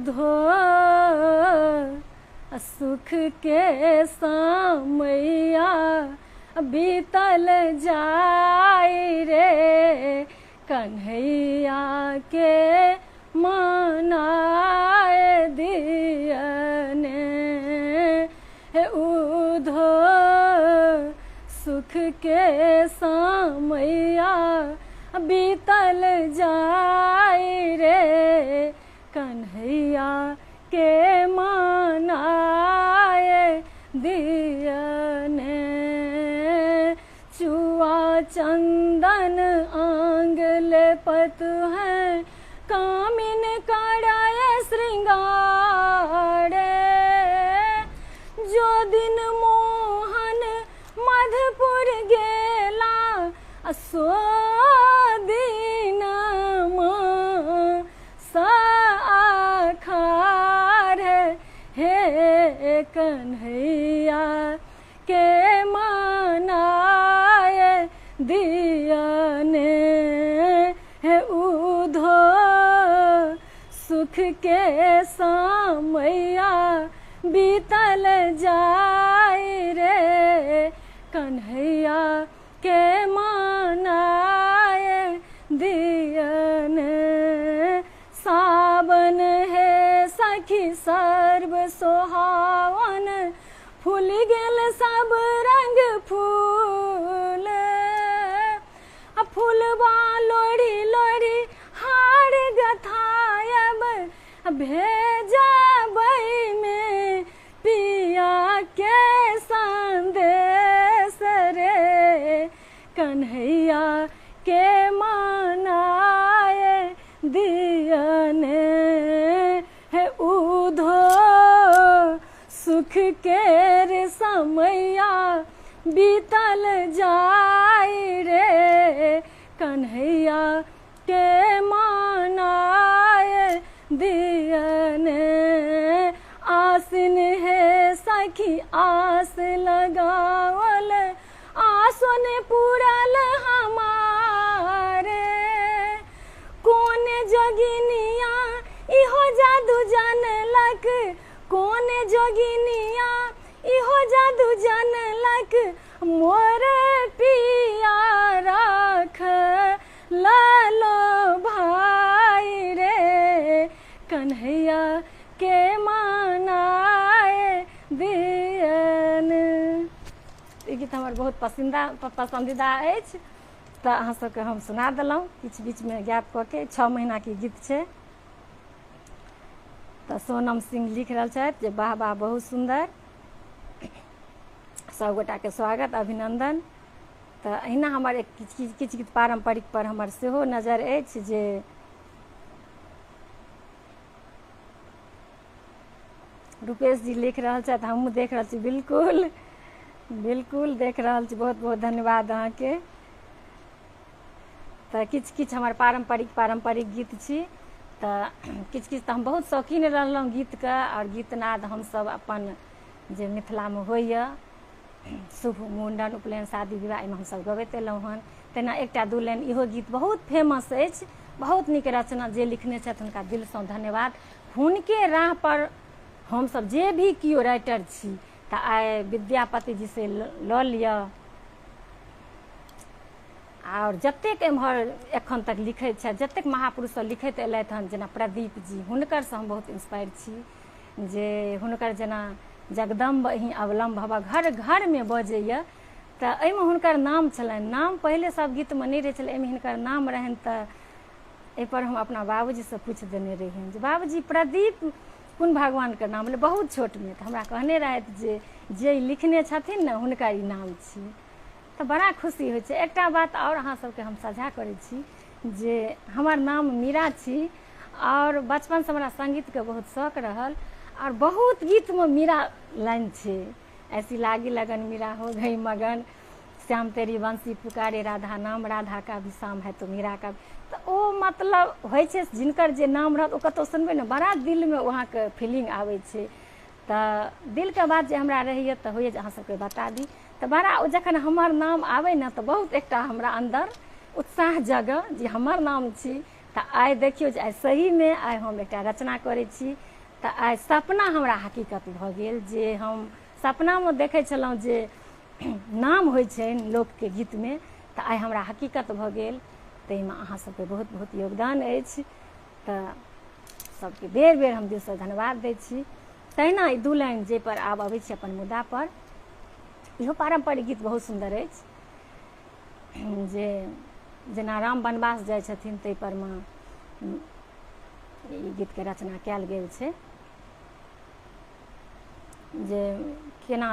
उधो सुख के समैया बीतल जाय रे, कन्हैया के मनाए दियने। हे उधो सुख के समैया बीतल जाय रे, कन्हैया के मनाए दियने। चुआ चंदन आंग लेपत है, कामिन कराए श्रृंगारे। जो दिन मोहन मधुपुर गेला, सो दिन साखार हे, कन्हैया के मनाए दियने। हे उधो सुख के समैया बीतल जाय रे, कन्हैया के मनाए दियने। सावन हे सखी सर्व सोहावन, फूल गेल सब रंग फूल। फूलबा लोड़ी लोड़ी हार गथायब, भेजबै में पिया के संदेश रे, कन्हैया के मनाए दियने। हे उधो सुख के समैया बीतल जाय रे, कन्हैया के मनाए दियने। आसिन हे सखी आस लगावल, आसन पूरल हमारे। कौन जोगिनिया इहो जादू जानलक, कौन जोगिनिया इहो जादू जानलक, मोर पिया राख लालो भाई रे, कन्हैया के मनाए दियन। ई गीत हमर बहुत पसंदीदा अछि, तऽ अहाँ सबके हम सुना देलहुँ किछु बीचमे गैप कऽ के। 6 महीनाके गीत छै। तऽ सोनम सिंह लिख रहल छथि जे वाह वाह बहुत सुन्दर, सबगोटाके स्वागत अभिनंदन। तऽ अहिना हमर एक किछु किछु गीत पारम्परिक पर हमर सेहो नजर अछि जे रूपेश जी लिख रहल छथि, हमहूँ देख रहल छी, बिल्कुल बिल्कुल देख रहल छी, बहुत बहुत धन्यवाद अहाँके। तऽ किछु किछु हमर पारम्परिक पारम्परिक गीत छी, तऽ किछु किछु तऽ हम बहुत शौकीन रहलहुँ गीतके। आओर गीतनाद हमसब अपन जे मिथिलामे होइए शुभ मुण्डन उपनयन शादी विवाह, एहिमे हमसब गबैत एलहुँ हन। तेना एकटा दू लाइन इहो गीत बहुत फेमस अछि, बहुत नीक रचना जे लिखने छथि हुनका दिलसँ धन्यवाद। हुनके राह पर हमसब जे भी केओ राइटर छी, तऽ आइ विद्यापति जी से लऽ लिअ, आओर जतेक एम्हर एखन तक लिखैत छथि, जतेक महापुरुष सब लिखैत एलथि हन, जेना प्रदीप जी, हुनकरसँ हम बहुत इंस्पायर छी जे हुनकर जेना जगदम्ब अहीं अवलम्ब हवा घर घरमे बजैए, तऽ एहिमे हुनकर नाम छलनि। नाम पहिले सब गीतमे नहि रहै छलै, एहिमे हिनकर नाम रहनि। तऽ एहिपर हम अपना बाबूजीसँ पूछि देने रहियनि जे बाबूजी प्रदीप कोन भगवानके नाम भेलै, बहुत छोटमे। तऽ हमरा कहने रहथि जे जे लिखने छथिन ने हुनकर ई नाम छियै। तऽ बड़ा खुशी होइ छै। एकटा बात आओर अहाँ सबके हम साझा करै छी जे हमर नाम मीरा छी, आओर बचपनसँ हमरा सङ्गीतके बहुत शौक रहल, आओर बहुत गीतमे मीरा लाइन छै। ऐसी लागी लगन मीरा हो गई मगन, श्याम तेरी बंसी पुकारे राधा नाम, राधा का भी शाम है तो मीरा का। तऽ ओ मतलब होइ छै जिनकर जे नाम रहत ओ कतहु सुनबै ने, बड़ा दिलमे अहाँके फीलिंग आबै छै। तऽ दिलके बात जे हमरा रहैए तऽ होइए जे अहाँ सबके बता दी। तऽ बड़ा ओ जखन हमर नाम आबै ने तऽ बहुत एकटा हमरा अन्दर उत्साह जगह जे हमर नाम छी, तऽ आइ देखियौ जे आइ सहीमे आइ हम एकटा रचना करै छी। तऽ आइ सपना हमरा हकीकत भऽ गेल जे हम सपनामे देखै छलहुँ जे नाम होइ छनि लोकके गीतमे, तऽ आइ हमरा हकीकत भऽ गेल। ताहिमे अहाँ सबके बहुत बहुत योगदान अछि। तऽ सबके बेर बेर हम दिलसँ धन्यवाद दै छी। तहिना ई 2 लाइन जाहि पर आब अबै छी अपन मुद्दा पर, इहो पारम्परिक गीत बहुत सुन्दर अछि जे जेना राम वनवास जाइ छथिन ताहि परमे ई गीतके रचना कयल गेल छै जे केना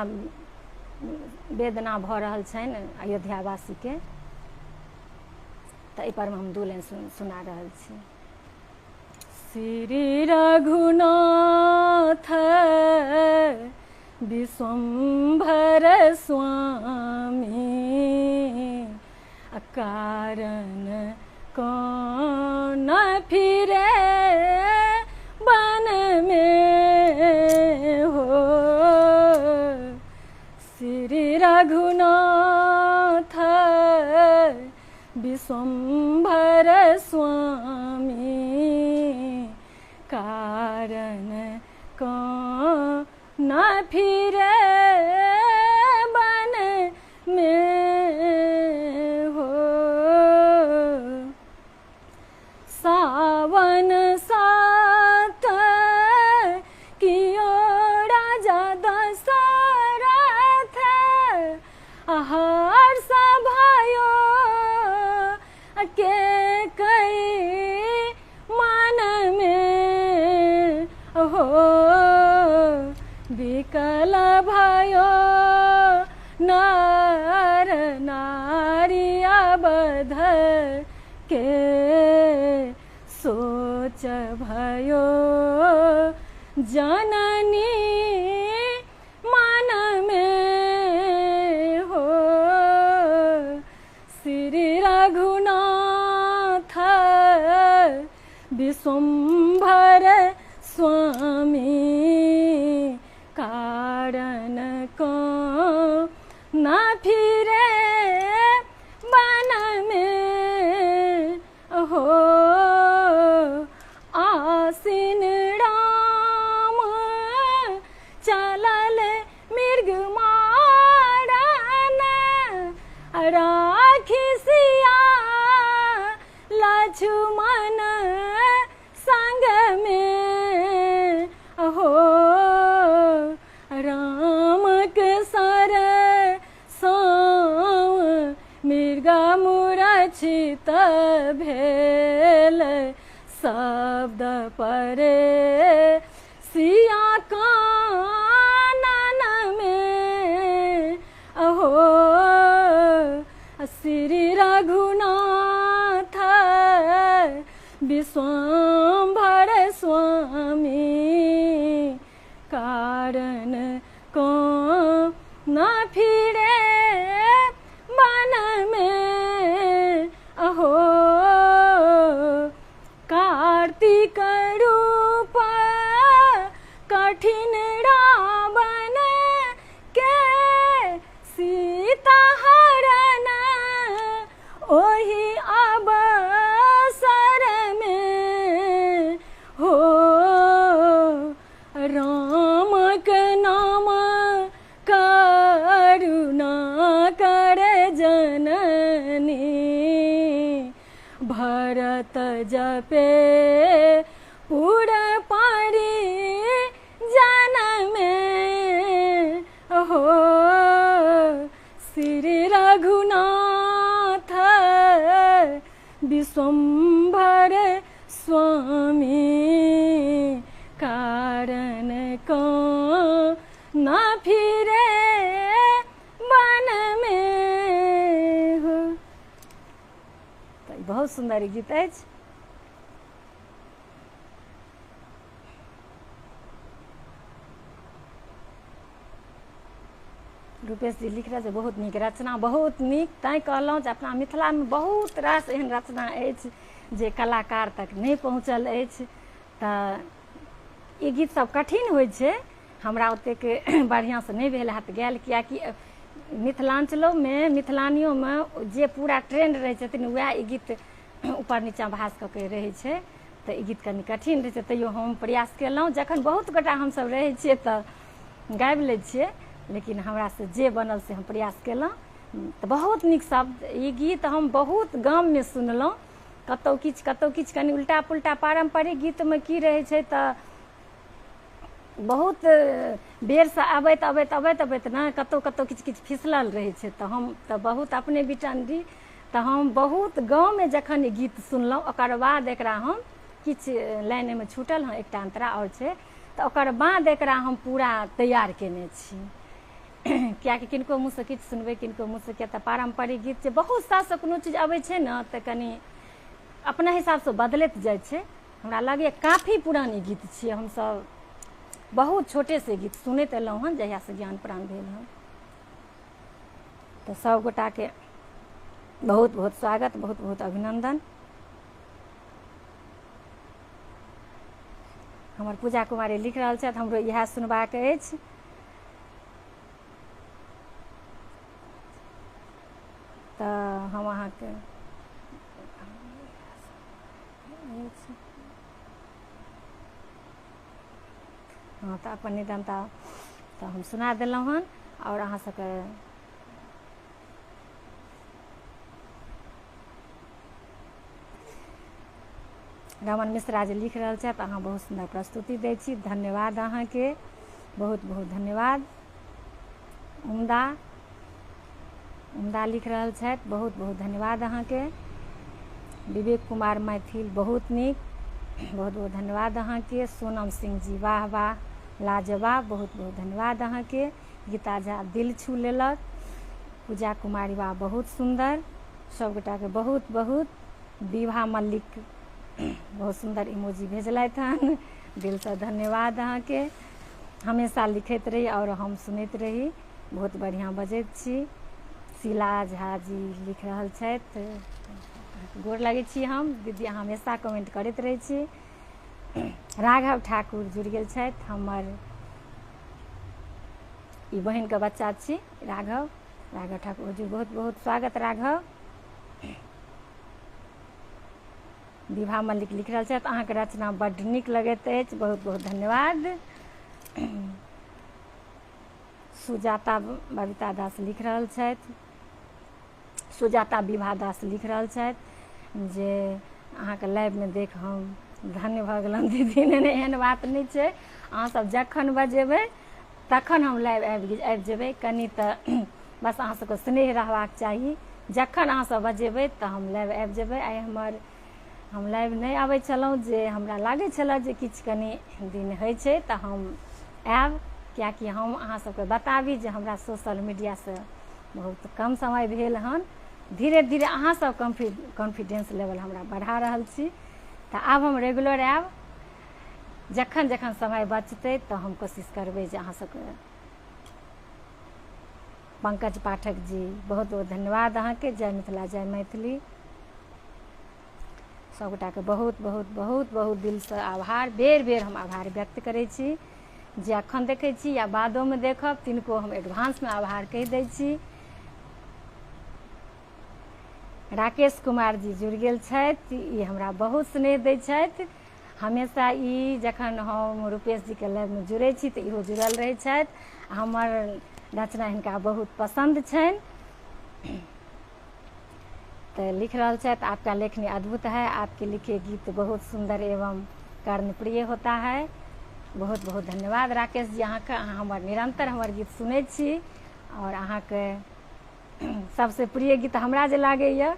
वेदना भऽ रहल छनि अयोध्यावासीके। तऽ एहि परमे हम 2 लाइन सुना रहल छी। श्री रघुनाथ विश्वम्भर स्वामी, कारण कौन फिरे वन में हो। श्री रघुनाथ विश्वम्भर स्वामी, कारण कौन फिरे वन में हो। सावन 7 कियो राजा दशरथ, हर्ष भयो के कई मन में हो। विकल भयो नर नारी अबध के, सोच भयो जननी मन में हो। श्री रघुनाथ विश्वम्भर स्वामी, कारण कौन फिरे वन में हो। आसीन राम चलल मृग मारन, राखी सिया लक्ष्मण संग में हो। राम के सर मृग मूर्छित भेल, शब्द परे सिया कानन में हो। श्री रघुनाथ विश्वम्भर स्वामी, कारण कौन फिरे वन में हो। कार्तिक रूप कठिन रावण के, सीता हरण ओहि अवसर में हो। राम के नाम करुणा कर जननी, भरत जपे पुर पारी जन में हो। श्री रघुनाथ विश्वम्भर स्वामी, कारण कौन फिरे वन में हो। बहुत सुन्दर गीत अछि। रूपेश जी लिख रहल छै बहुत नीक रचना, बहुत नीक। तैं कहलहुँ जे अपना मिथिलामे बहुत रास एहन रचना अछि जे कलाकार तक नहि पहुँचल अछि। तऽ ई गीत सब कठिन होइ छै, हमरा ओतेक बढ़िआँसँ नहि भेल हैत गायल, कियाकि मिथिलाञ्चलोमे मिथिलानियोमे जे पूरा ट्रेंड रहै छथिन वएह ई गीत ऊपर नीचाँ भास कऽ के रहै छै, तऽ ई गीत कनि कठिन रहै छै। तैयो हम प्रयास केलहुँ। जखन बहुत गोटा हमसब रहै छियै तऽ गाबि लै छियै, लेकिन हमरासँ जे बनल से हम प्रयास केलहुँ। तऽ बहुत नीक शब्द। ई गीत हम बहुत गाममे सुनलहुँ, कतहु किछु कतहु किछु, कनि उल्टा पुल्टा। पारम्परिक गीतमे की रहै छै तऽ बहुत बेरसँ अबैत अबैत अबैत अबैत ने कतहु कतहु किछु किछु फिसलल रहै छै। तऽ हम तऽ बहुत अपने बिटंडी, तऽ हम बहुत गाँवमे जखन ई गीत सुनलहुँ, ओकर बाद एकरा हम किछु लाइन एहिमे छूटल हँ, एकटा अंतरा आओर छै, तऽ ओकर बाद एकरा हम पूरा तैयार केने छी। कियाकि किनको मुँहसँ किछु सुनबै, किनको मुँहसँ, किया तऽ पारम्परिक गीत छै, बहुत सालसँ कोनो चीज अबै छै ने तऽ कनि अपना हिसाबसँ बदलैत जाइ छै। हमरा लगैए काफी पुरान ई गीत छियै। हमसब बहुत छोटेसँ गीत सुनैत एलहुँ हँ, जहियासँ ज्ञान प्राण भेल हँ। तऽ सब गोटाके बहुत बहुत स्वागत, बहुत बहुत अभिनंदन। हमर पूजा कुमारी लिख रहल छथि, हमरो इएह सुनबाक अछि। तऽ हम अहाँके हँ तऽ अपन निधनता तऽ हम सुना देलहुँ हन। आओर अहाँ सबके रमन मिश्रा जे लिख रहल छथि, अहाँ बहुत सुन्दर प्रस्तुति दै छी, धन्यवाद अहाँके, बहुत बहुत धन्यवाद। उम्दा उम्दा लिख रहल छथि, बहुत बहुत धन्यवाद अहाँके। विवेक कुमार मैथिल, बहुत नीक, बहुत बहुत धन्यवाद अहाँके। सोनम सिंह जी, वाह वाह लाजवाब, बहुत बहुत धन्यवाद अहाँके। गीता झा, दिल छू लेलक। पूजा कुमारी, वाह बहुत सुन्दर, सब गोटाके बहुत बहुत। विभा मल्लिक बहुत सुन्दर इमोजी भेजलथि हन, दिलसँ धन्यवाद अहाँके। हमेशा लिखैत रही आओर हम सुनैत रही, बहुत बढ़िआँ बजैत छी। शीला झा जी लिख रहल छथि, गोर लगै छी हम दीदी, अहाँ हमेशा कमेंट करैत रहै छी। राघव ठाकुर जुड़ि गेल छथि, हमर ई बहिनके बच्चा छी राघव, राघव ठाकुर जी, बहुत बहुत स्वागत राघव। विभा मल्लिक लिख रहल छथि, अहाँके रचना बड्ड नीक लगैत अछि, बहुत बहुत धन्यवाद। सुजाता बबीता दास लिख रहल छथि, सुजाता विभा दास लिख रहल छथि जे अहाँके लाइवमे देख हम धन्य भऽ गेलहुँ दीदी। नहि नहि, एहन बात नहि छै, अहाँसब जखन बजेबै तखन हम लाइव आबि जेबै। कनि तऽ बस अहाँ सबके स्नेह रहबाक चाही, जखन अहाँसब बजेबै तऽ हम लाइव आबि जेबै। आइ हम लाइव नहि आबै छलहुँ, जे हमरा लागै छलै जे किछु कनि दिन होइ छै तऽ हम आयब, कियाकि हम अहाँ सबके बताबी जे हमरा सोशल मीडियासँ बहुत कम समय भेल हन। धीरे धीरे अहाँ सब कॉन्फिडेंस लेवल हमरा बढ़ा रहल छी, तऽ आब हम रेगुलर आयब। जखन जखन समय बचतै तऽ हम कोशिश करबै जे अहाँ सबके। पंकज पाठक जी, बहुत बहुत धन्यवाद अहाँके, जय मिथिला जय मैथिली। सबगोटाके बहुत बहुत बहुत बहुत दिलसँ आभार, बेर बेर हम आभार व्यक्त करै छी। जे अखन देखै छी या बादोमे देखब तिनको हम एडवांसमे आभार कहि दै छी। राकेश कुमार जी जुड़ि गेल छथि, ई हमरा बहुत स्नेह दै छथि हमेशा। ई जखन हम रूपेश जीके लाइवमे जुड़ै छी तऽ इहो जुड़ल रहै छथि। हमर रचना हिनका बहुत पसन्द छनि। तऽ लिख रहल छथि, आपका लेखनी अद्भुत है, आपके लिखे गीत बहुत सुन्दर एवं कर्णप्रिय होता है। बहुत बहुत धन्यवाद राकेश जी अहाँके, अहाँ हमर निरंतर हमर गीत सुनै छी और अहाँके सबसे प्रिय गीत हमरा जे लागैए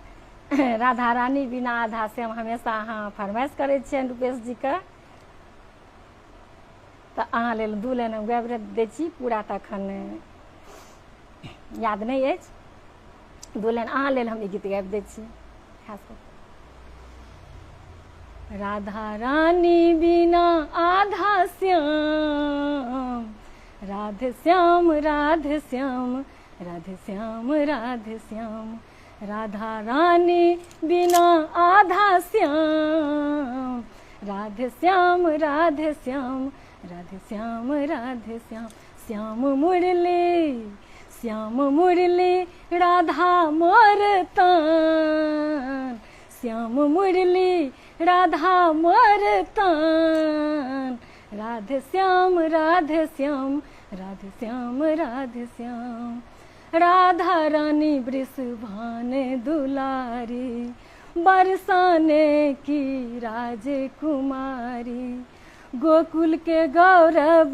राधा रानी बिना आधा से हम हमेशा अहाँ फरमाइश करै छियनि रूपेश जीके, तऽ अहाँ लेल दू लाइन हम गाबि दै छी, पूरा तऽ एखन याद नहि अछि, दू लाइन अहाँ लेल हम ई गीत गाबि दै छी खास कऽ। राधा रानी बिना आधा श्याम, राधे श्याम राधे श्याम राधे श्याम राधे श्याम, राधा रानी बिना आधा श्याम, राधे श्याम राधे श्याम राधे श्याम राधे श्याम, श्याम मुरली श्याम मुरली राधा मोर तान, श्याम मुरली राधा मोर तान, राधे श्याम राधे श्याम राधे श्याम राधे श्याम। राधा रानी वृषभान दुलारी, बरसाने की राजकुमारी। गोकुल के गौरव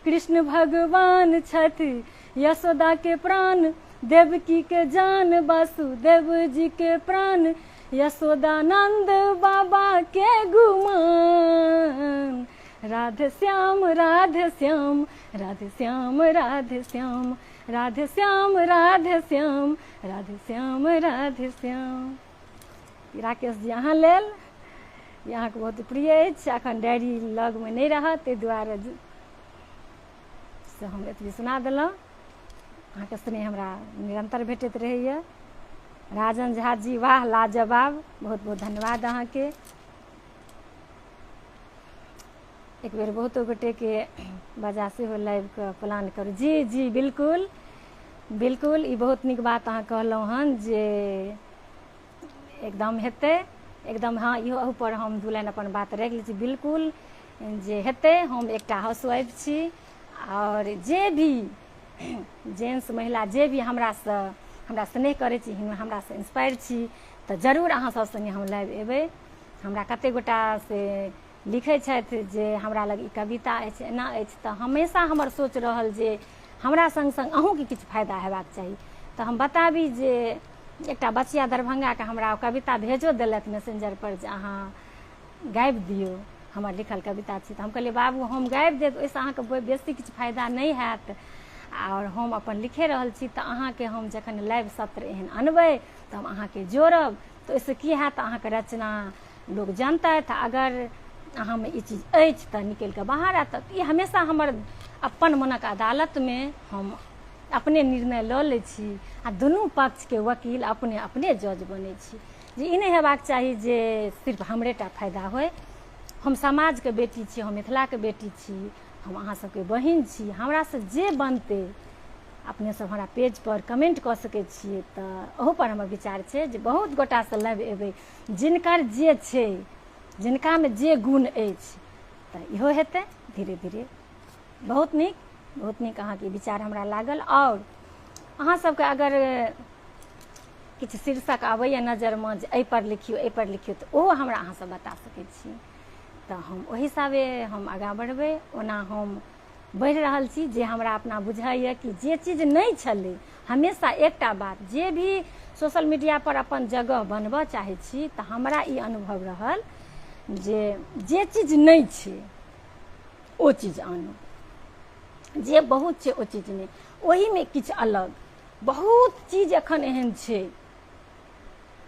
कृष्ण भगवान छथि, यशोदा के प्राण देवकी के जान, वासुदेव जी के प्राण यशोदानंद बाबा के गुमान। राधे श्याम राधे श्याम राधे श्याम राधे श्याम राधे श्याम राधे श्याम राधे श्याम राधे श्याम। राकेश जी अहाँ लेल, ई अहाँके बहुत प्रिय अछि। अखन डायरी लगमे नहि रहत, ताहि दुआरे से हम एतबी सुना देलहुँ। अहाँके स्नेह हमरा निरन्तर भेटैत रहैए। राजन झा जी वाह लाजवाब, बहुत बहुत धन्यवाद अहाँके। एक बेर बहुतो गोटेके बजा सेहो लाइवके प्लान करू। जी जी बिल्कुल बिल्कुल, ई बहुत नीक बात अहाँ कहलहुँ हन जे एकदम हेतै एकदम। हाँ, इहो अहूपर हम दू लाइन अपन बात राखि लै छी। बिल्कुल जे हेतै, हम एकटा हाउस वाइफ छी आओर जे भी जेंट्स महिला जे भी हमरासँ हमरा स्नेह करै छी, हमरासँ इंस्पायर छी, तऽ जरूर अहाँ सब सङ्गे हम लाइव एबै। हमरा कतेक गोटा से लिखै छथि जे हमरा लग ई कविता अछि, एना अछि, तऽ हमेशा हमर सोच रहल जे हमरा सङ्ग सङ्ग अहूँके किछु फायदा हेबाक चाही। तऽ हम बताबी जे एकटा बचिया दरभंगाके हमरा कविता भेजो देलथि मैसेंजर पर जे अहाँ गाबि दियौ, हमर लिखल कविता छी। तऽ हम कहलियै बाबू हम गाबि देब, ओहिसँ अहाँके बेसी किछु फायदा नहि हैत, आओर हम अपन लिखे रहल छी, तऽ अहाँके हम जखन लाइव सत्र एहन अनबै तऽ हम अहाँके जोड़ब, तऽ ओहिसँ की हैत, अहाँके रचना लोक जानतथि। अगर अहाँमे ई चीज अछि तऽ निकलि कऽ बाहर आयत। तऽ ई हमेशा हमर अपन मनक अदालतमे हम अपने निर्णय लऽ लै छी आ दुनू पक्षके वकील अपने अपने जज बनै छी जे ई नहि हेबाक चाही जे सिर्फ हमरे टा फायदा होय। हम समाजके बेटी छी, हम मिथिलाके बेटी छी, हम अहाँ सबके बहिन छी। हमरासँ जे बनतै अपने सब हमरा पेज पर कमेंट कऽ सकै छियै। तऽ ओहू पर हमर विचार छै जे बहुत गोटासँ लाइव एबै, जिनकर जे छै, जिनकामे जे गुण अछि, तऽ इहो हेतै धीरे धीरे। बहुत नीक, बहुत नीक अहाँके विचार हमरा लागल। आओर अहाँ सबके अगर किछु शीर्षक आबैए नजरमे जे एहिपर लिखियौ एहिपर लिखियौ, तऽ ओहो हमरा अहाँ सब बता सकै छी, तऽ हम ओहि हिसाबे हम आगाँ बढ़बै। ओना हम बढ़ि रहल छी जे हमरा अपना बुझाइए कि जे चीज नहि छलै। हमेशा एकटा बात, जे भी सोशल मीडिया पर अपन जगह बनबऽ चाहै छी, तऽ हमरा ई अनुभव रहल जे जे चीज नहि छै ओ चीज आनू, जे बहुत छै ओ चीज नहि, ओहिमे किछु अलग। बहुत चीज एखन एहन छै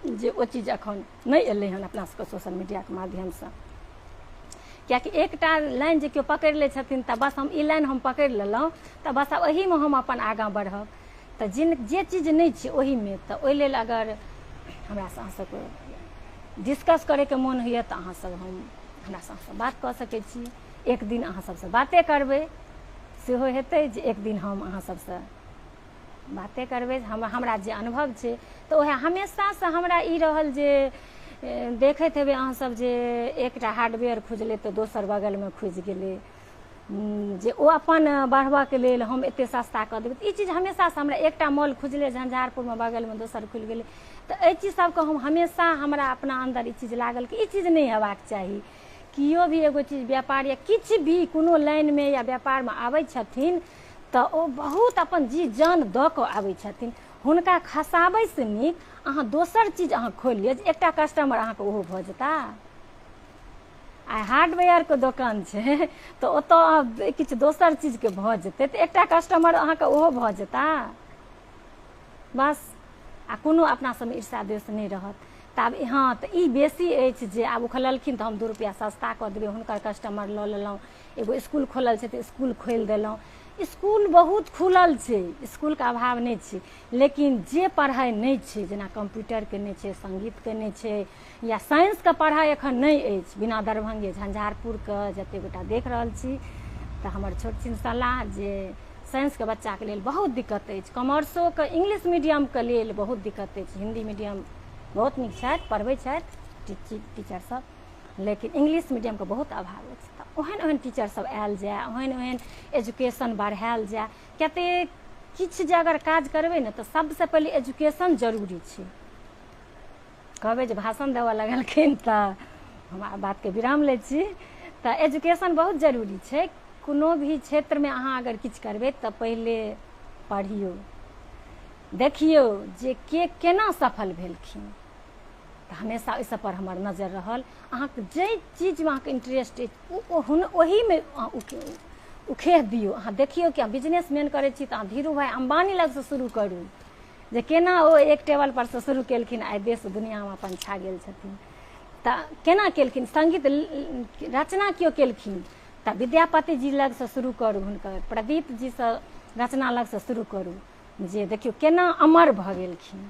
जे ओ चीज एखन नहि एलै हन अपना सबके सोशल मीडियाके माध्यमसँ, कियाकि एकटा लाइन जे केओ पकड़ि लै छथिन तऽ बस हम ई लाइन हम पकड़ि लेलहुँ तऽ बस आब एहिमे हम अपन आगाँ बढ़ब। तऽ जिन जे चीज नहि छै ओहिमे, तऽ ओहि लेल अगर हमरासँ अहाँ सबके डिस्कस करैके मोन होइए तऽ अहाँ सब हम हमरासँ अहाँ सब बात कऽ सकै छी। एक दिन अहाँ सबसँ बाते करबै, सेहो हेतै जे एक दिन हम अहाँ सबसँ बाते करबै। हमरा जे अनुभव छै तऽ उएह हमेशासँ हमरा ई रहल जे देखैत हेबै अहाँ सब जे एकटा हार्डवेयर खुजलै तऽ दोसर बगलमे खुजि गेलै, जे ओ अपन बढ़बऽके लेल हम एते सस्ता कऽ देबै। ई चीज हमेशासँ हमरा, एकटा मॉल खुजलै झंझारपुरमे, बगलमे दोसर खुलि गेलै, तऽ एहि चीज सबके हम हमेशा हमरा अपना अन्दर ई चीज लागल कि ई चीज नहि हेबाक चाही। केओ भी एगो चीज व्यापार या किछु भी कोनो लाइनमे या व्यापारमे आबै छथिन तऽ ओ बहुत अपन जी जान दऽ कऽ आबै छथिन। हुनका खसाबैसँ नीक अहाँ दोसर चीज अहाँ खोलि लिअ जे एकटा कस्टमर अहाँके ओहो भऽ जेता। आइ हार्डवेयरके दोकान छै तऽ ओतऽ किछु दोसर चीजके भऽ जेतै तऽ एकटा कस्टमर अहाँके ओहो भऽ जेता बस। आ कोनो अपना सबमे ईर्ष्या द्वेष नहि रहत। तऽ आब हँ, तऽ ई बेसी अछि जे आब ओ खोललखिन तऽ हम 2 रुपैआ सस्ता कऽ देबै, हुनकर कस्टमर लऽ लेलहुँ। एगो इसकुल खोलल छै तऽ इसकुल खोलि देलहुँ। इसकुल बहुत खुलल छै, इसकुलके अभाव नहि छै, लेकिन जे पढ़ाइ नहि छै, जेना कम्प्यूटरके नहि छै, सङ्गीतके नहि छै या साइंसके पढ़ाइ एखन नहि अछि बिना दरभंगे झंझारपुरके जतेक गोटा देख रहल छी, तऽ हमर छोट छिन सलाह जे साइंसके बच्चाके लेल बहुत दिक्कत अछि, कॉमर्सोके इंग्लिश मीडियमके लेल बहुत दिक्कत अछि, हिन्दी मीडियम बहुत नीक छथि, पढ़बै छथि टीचर सब, लेकिन इंग्लिश मीडियमके बहुत अभाव अछि। तऽ ओहन ओहन टीचर सब आयल जाय, ओहन ओहन एजुकेशन बढ़ायल जाय। किया तऽ किछु जे अगर काज करबै ने तऽ सबसँ पहिले एजुकेशन जरूरी छै। कहबै जे भाषण देबऽ लगलखिन तऽ हम बातके विराम लै छी। तऽ एजुकेशन बहुत जरूरी छै। कोनो भी क्षेत्रमे अहाँ अगर किछु करबै तऽ पहिले पढ़ियौ, देखियौ जे के केना सफल भेलखिन। तऽ हमेशा ओहि सबपर हमर नजर रहल। अहाँके जाहि चीजमे अहाँके इंटरेस्ट अछि ओहीमे उखेह दियौ। अहाँ देखियौ कि अहाँ बिजनेसमैन करै छी तऽ अहाँ धीरू भाई अम्बानी लगसँ शुरू करू, जे केना ओ एक टेबल पर से शुरू केलखिन, आइ देश दुनियामे अपन छा गेल छथिन। तऽ केना केलखिन, संगीत रचना केओ केलखिन तऽ विद्यापति जी लगसँ शुरू करू, हुनकर प्रदीप जीसँ रचना लगसँ शुरू करू, जे देखियौ केना अमर भऽ गेलखिन।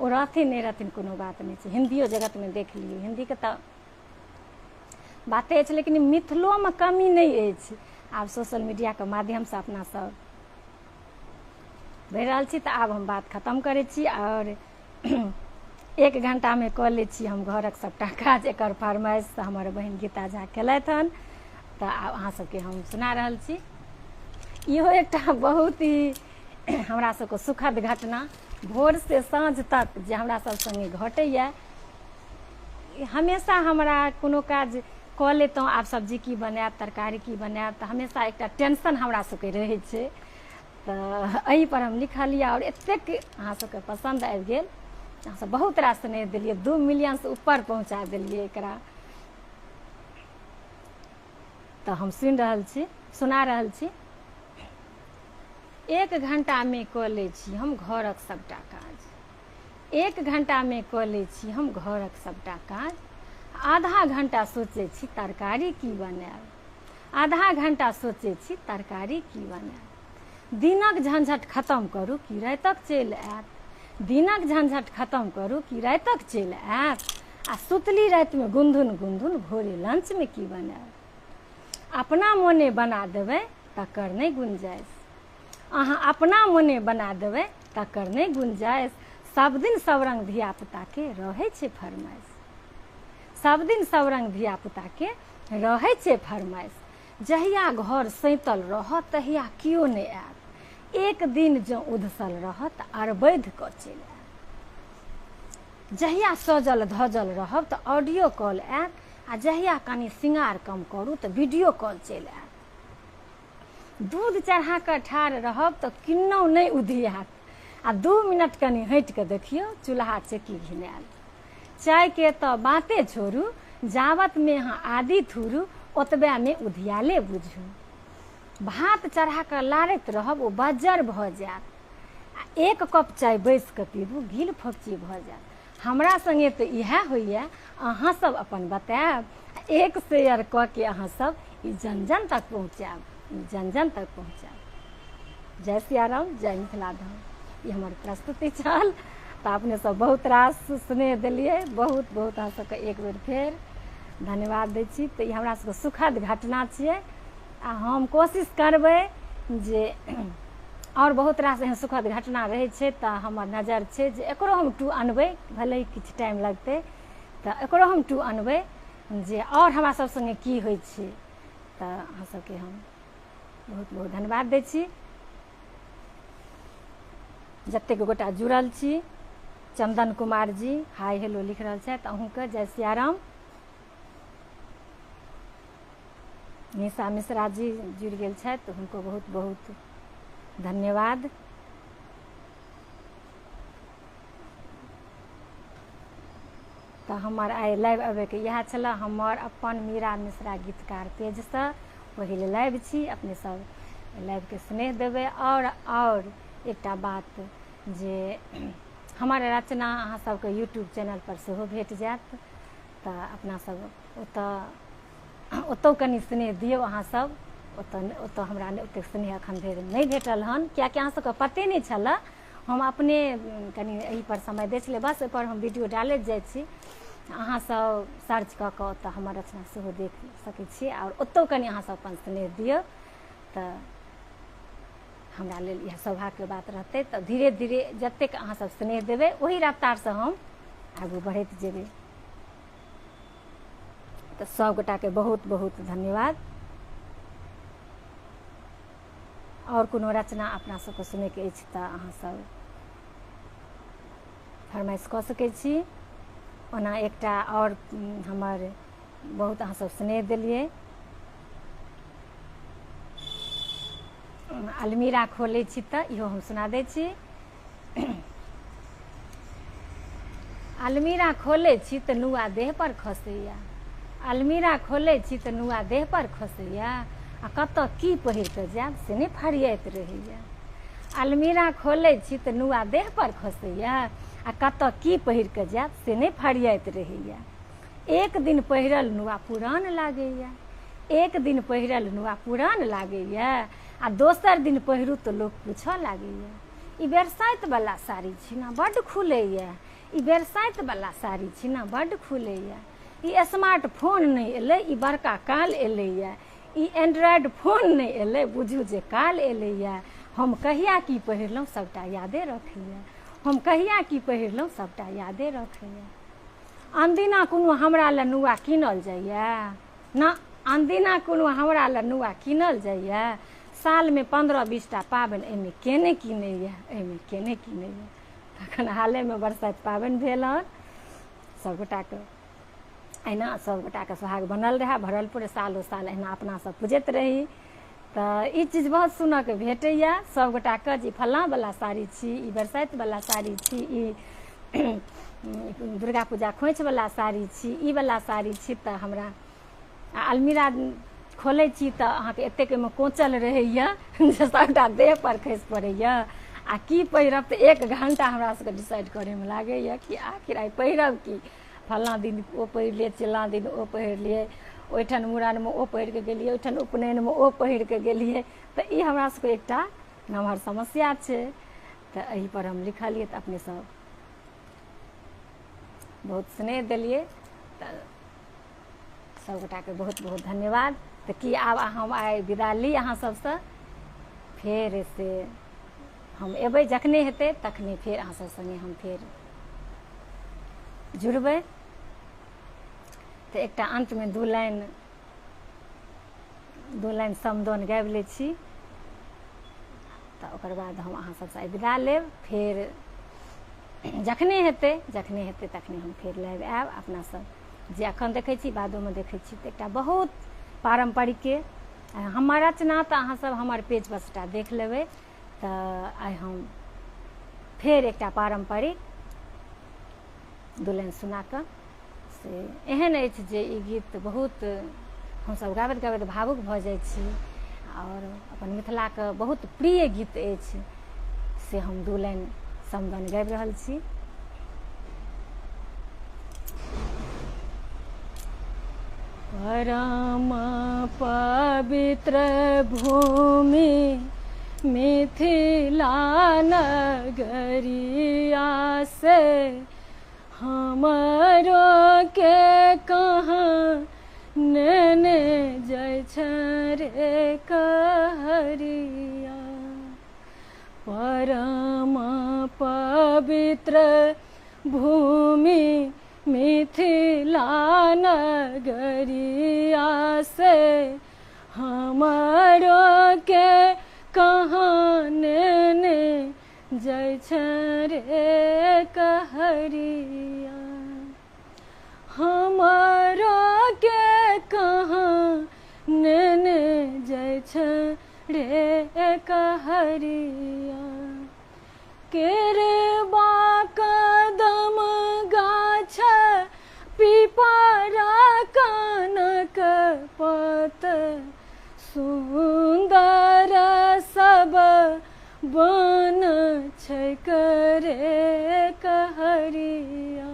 ओ रहथिन नहि रहथिन कोनो बात नहि छै। हिन्दियो जगतमे देख लियौ, हिन्दीके तऽ बाते अछि, लेकिन मिथिलोमे कमी नहि अछि। आब सोशल मीडियाके माध्यमसँ अपना सब बढ़ि रहल छी। तऽ आब हम बात खतम करै छी आओर 1 घंटामे कऽ लै छी हम घरक सबटा काज। एकर फरमाइश हमर बहिन गीता झा केलथि हन, तऽ आब अहाँ सबके हम सुना रहल छी। इहो एकटा बहुत ही हमरा सबके सुखद घटना भोर से साँझ तक जे हमरा सब संगे घटैया। हमेशा हमरा कोनो काज कऽ लेतहुँ, आब सब्जी की बनायब, तरकारी की बनायब, तऽ हमेशा एकटा टेंशन हमरा सबके रहै छै। तऽ एहिपर हम लिखलियै आओर एतेक अहाँ सबके पसन्द आबि गेल, अहाँ सब बहुत रास स्नेह देलियै, 2 मिलियनसँ ऊपर पहुँचा देलियै एकरा। तऽ हम सुनि रहल छी, सुना रहल छी। 1 घंटामे कऽ लै छी हम घरक सबटा काज, 1 घंटामे कऽ लै छी हम घरक सबटा काज। आधा घंटा सोचै छी तरकारी की बनायब, आधा घंटा सोचै छी तरकारी की बनायब। दिनक झंझट खतम करू कि रातिक चलि आयत, दिनक झंझट खतम करू कि रातिक चलि आयत। आ सुतली रातिमे गुनधुन गुनधुन भोरे लंचमे की बनायब। अपना मोने बना देबै तकर नहि गुंजाइश, अहाँ अपना मोने बना देबै तकर नहि गुंजाइश। सब दिन सब रंग धियापुताके रहै छै फरमाइश, सब दिन सब रंग धियापुताके रहै छै फरमाइश। जहिया घर सैतल रहत तहिया केओ नहि आयत, एक दिन जँ उधसल रहत अरबैध कऽ चलि आयत। जहिया सजल धजल रहब तऽ ऑडियो कॉल आयत, आ जहिया कनि सिंगार कम करू तऽ वीडियो कॉल चलि आयत। दूध चढ़ा कऽ ठाढ़ रहब तऽ किन्नौ नहि उधियात, आ 2 मिनट कनि हटि कऽ देखियौ चूल्हा चेकी घिनायल। चायके तऽ बाते छोड़ू, जावतमे अहाँ आदि थूरू ओतबेमे उधियाले बुझू। भात चढ़ा कऽ लारैत रहब ओ बज्जर भऽ जायत, आ 1 कप चाय बैस कऽ पीबू घिल फोकची भऽ जायत। हमरा संगे तऽ इएह होइए, अहाँ सब अपन बतायब। 1 शेयर कऽ के अहाँ सब ई जन जन तक पहुँचायब, ई जन जन तक पहुँचायब। जय सियाराम, जय मिथिला धाम। ई हमर प्रस्तुति छल। तऽ अपने सब बहुत रास स्नेह देलियै, बहुत बहुत अहाँ सबके एक बेर फेर धन्यवाद दै छी। तऽ ई हमरा सबके सुखद घटना छियै, आ हम कोशिश करबै जे आओर बहुत रास एहन सुखद घटना रहै छै तऽ हमर नजर छै जे एकरो हम 2 अनबै, भले ही किछु टाइम लगतै तऽ एकरो हम 2 अनबै जे आओर हमरा सब संगे की होइ छै। तऽ अहाँ सबके हम बहुत बहुत धन्यवाद दै छी, जतेक गोटा जुड़ल छी। चंदन कुमार जी हाय हेलो लिख रहल छथि, अहूँके जय सियाराम। निशा मिश्रा जी जुड़ि गेल छथि, हुनको बहुत बहुत धन्यवाद। तऽ हमर आइ लाइव अबैके इएह छलए। हमर अपन मीरा मिश्रा गीतकार पेजसँ पहिल लाइव छी। अपने सब लाइवके स्नेह देबै। आओर एकटा बात जे हमर रचना अहाँ सबके यूट्यूब चैनल पर सेहो भेट जायत, तऽ अपना सब ओतऽ कनि स्नेह दियौ। अहाँ सब ओतऽ हमरा ओतेक स्नेह एखन धरि नहि भेटल हन, कियाकि अहाँ सबके पते नहि छलए। हम अपने कनि एहि पर समय दै छलियै, बस ओहिपर हम वीडियो डालैत जाइ छी। अहाँ सब सर्च कऽ कऽ ओतऽ हमर रचना सेहो देख सकै छी, आओर ओतौ कनि अहाँ सब अपन स्नेह दियौ तऽ हमरा लेल इएह सौभाग्यके बात रहतै। तऽ धीरे धीरे जतेक अहाँ सब स्नेह देबै ओही रफ्तारसँ हम आगू बढ़ैत जेबै। तऽ सभगोटाके बहुत बहुत धन्यवाद। आओर कोनो रचना अपना सबके सुनैके अछि तऽ अहाँ सब फरमाइश कऽ सकै छी। ओना एकटा आओर हमर बहुत अहाँ सब स्नेह देलियै, अलमीरा खोलै छी तऽ इहो हम सुना दै छी। अलमीरा खोलै छी तऽ नुआ देह पर खसैया, अलमीरा खोलै छी तऽ नुआ देह पर खसैया, आ कतऽ की पहिर कऽ जायब से नहि फरियाइत रहैया। अलमीरा खोलै छी तऽ नुआ देह पर खसैया, आ कतऽ की पहिर कऽ जायब से नहि फरियाइत रहैया। एक दिन पहिरल नुआ पुरान लागैया, एक दिन पहिरल नुआ पुरान लागैया, आ दोसर दिन पहिरू तऽ लोक पूछऽ लागैया, ई बरसाइत वाला साड़ी छी ने बड्ड खुलैया, ई बरसाइत वाला साड़ी छी ने बड्ड खुलैया, ई स्मार्ट फोन नहि एलै ई बड़का काल एलैया, ई एंड्रॉयड फोन नहि एलै बुझू जे काल एलैया, हम कहिया की पहिरलहुँ सबटा यादे रखैया, हम कहिया की पहिरलहुँ सबटा यादे रखैया। अनदिना कोनो हमरा लए नुआ कीनल जाइया ना, अनदिना कोनो हमरा लए नुआ कीनल जाइया, सालमे 15-20 टा पाबनि एहिमे के नहि कीनैया, एहिमे के नहि कीनैया। तखन हालेमे बरसाइत पाबनि भेल हन, सभगोटाके एहिना सभगोटाके सोहाग बनल रहए भरल पूरे सालो साल एहिना अपना सब पूजैत रही। तऽ ई चीज बहुत सुनऽके भेटैया सभगोटाके जे फल्लाँवला साड़ी छी, ई बरसाइतवला साड़ी छी, ई दुर्गा पूजा खोँइछवला साड़ी छी, ई वला साड़ी छी। तऽ हमरा अलमीरा खोलै छी तऽ अहाँके एतेक ओहिमे कोचल रहैया जे सभटा देह पर खसि पड़ैया, आ की पहिरब तऽ 1 घंटा हमरा सबके डिसाइड करैमे लागैया कि आखिर आइ पहिरब की, फल्लाँ दिन ओ पहिरलियै, चिल्लाँ दिन ओ पहिरलियै, ओहिठाम मुड़नमे ओ पहिर कऽ गेलियै, ओहिठाम उपनयनमे ओ पहिर कऽ गेलियै। तऽ ई हमरा सबके एकटा नमहर समस्या छै। तऽ एहिपर हम लिखलियै तऽ अपने सब बहुत स्नेह देलियै, तऽ सभगोटाके बहुत बहुत धन्यवाद। तऽ की आब हम आइ विदा ली अहाँ सबसँ, फेर से हम एबै जखने हेतै तखने फेर अहाँ सब सङ्गे हम फेर जुड़बै। तऽ एकटा अन्तमे दू लाइन समदाउन गाबि लै छी, तऽ ओकर बाद हम अहाँ सबसँ आइ विदा लेब। फेर जखने हेतै जखने हेतै तखने हम फेर लाइव आयब। अपना सब जे अखन देखै छी बादोमे देखै छी। तऽ एकटा बहुत पारम्परिके हमर रचना तऽ अहाँ सब हमर पेज पर सबटा देख लेबै। तऽ आइ हम फेर एकटा पारम्परिक दू लाइन सुना कऽ से एहन अछि जे ई गीत बहुत हमसब गाबैत गाबैत भावुक भऽ जाइ छी, आओर अपन मिथिलाके बहुत प्रिय गीत अछि, से हम दू लाइन समदाउन गाबि रहल छी। परम पवित्र भूमि मिथिला नगरिया से हमरो के कहाँ नेने जाइ छै रे कहरिया। परम पवित्र भूमि मिथिला नगरिया से हमरो के कहाँ नेने जाइ छै रे कहरिया। हमरो के कहाँ नेने जाइ छै रे कहरिया। केरबा कदम गाछ पिपरा कनक पत सुन्दर सब बन छै रे कहरिया।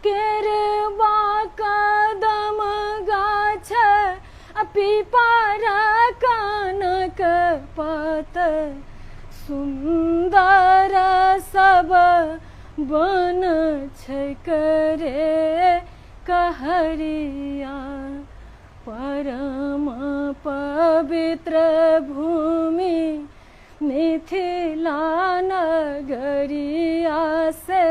केरबा कदम गाछ पिपरा कनक पत सुन्दर सब बन छै रे कहरिया। परम पवित्र भूमि मिथिला नगरिया से।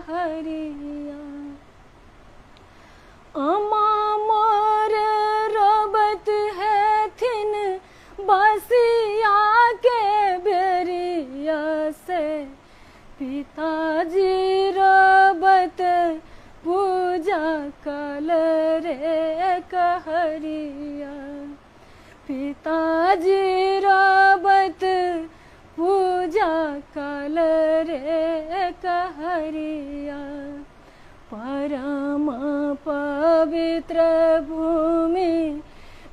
कहरिया। अमा मोर रोबत हेथिन बसिया के बेरिया से, पिताजी रोबत पूजा कल रे कहरिया। पिताजी रोबत पूजा कल रे कहरिया। परम पवित्र भूमि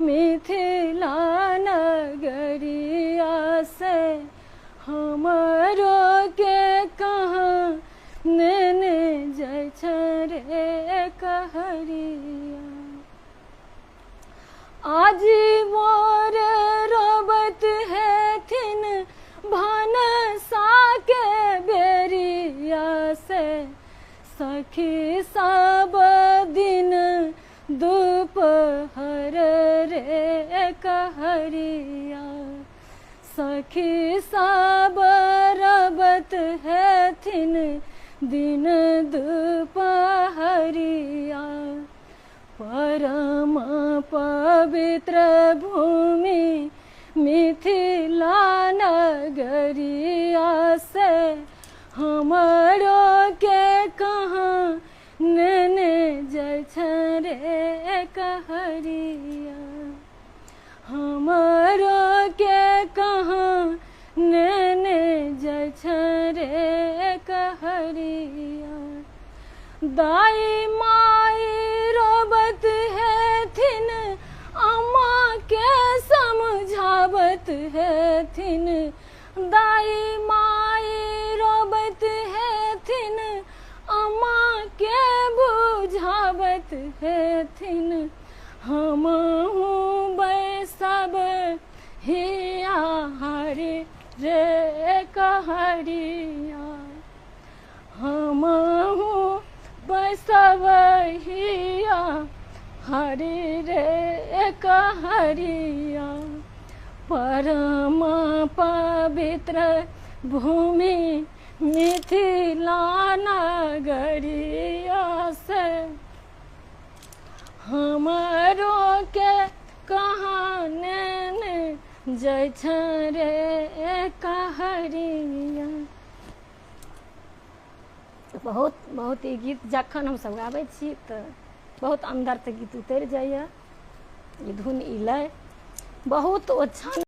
मिथिला नगरिया से, हमरो के कहाँ नेने जाइ छै रे कहरिया। आजी मोर रोबत हेथिन भानसा के बेरिया से, सखी सब दिन दोपहर रे कहरिया। सखी सब रबत हेथिन दिन दोपहरिया। परम पवित्र भूमि मिथिला नगरिया से, हमरो के कहाँ नेने जाइ छै रे कहरिया। हमरो के कहाँ नेने जाइ छै रे कहरिया। दाई माई रोबत हेथिन अम्मा के समझाबत हेथिन, दाई माई रोबत हेथिन अम्मा के बुझाबत हेथिन। हमहूँ बैसब हिया हरि रे कहरिया। हमहूँ बैसब हिया हरि रे कहरिया। परम पवित्र भूमि मिथिला नगरिया से, हमरो के कहाँ नेने जाइ छै रे कहरिया। बहुत बहुत ई गीत जखन हमसब गाबै छी तऽ बहुत अन्दर से गीत उतरि जाइए, ई धुन ई लय बहुत ओ क्षण।